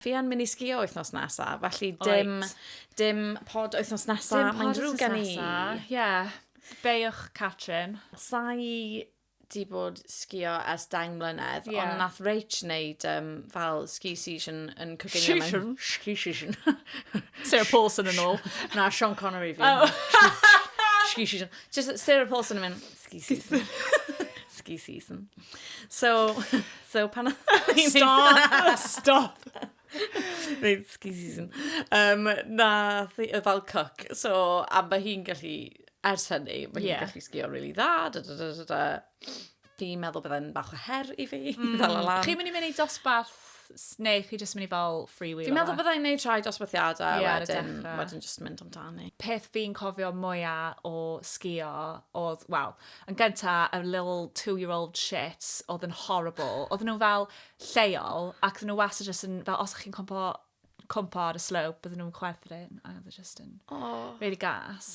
Fi yn mynd i sgio wythnos nesa, felly dim, dim pod wythnos nesa, mae'n drwg gen i. Ie. Yeah. Beiwch Catrin. Sa i di bod sgio ers 10 mlynedd, ond nath Rach wneud fel ski season yn coginio. Season? Ski season. Sarah Paulson yn ôl. Na, Sean Connery fi. Oh. Ski season. Just Sarah Paulson yn mynd, "Ski season. Ski season." So pan Stop! Stop! Wneud ski season. Nath hi fel cook. So, a mae hi'n gallu, ers hynny, mae hi'n gallu sgio really dda, da, da, da, da, da. Fi'n meddwl byddai'n bach o her i fi, ddal o lan. Chi'n mynd i mynd i dosbarth, neu chi jyst mynd i fel freewheel? Fi'n meddwl byddai'n neud rhai dosbarthiadau, Ie, ar y wedyn, dechrau. Wedyn just mynd amdani. Peth fi'n cofio mwyaf o sgio oedd, wel, yn gynta, y little 2-year-old shits oedd yn horrible. Oedden nhw fel lleol, ac oedden nhw wastad just yn, fel os ych chi'n cwmpo ar y slope, bydden nhw'n chwerthin, a oedd e just yn Oh. really gas.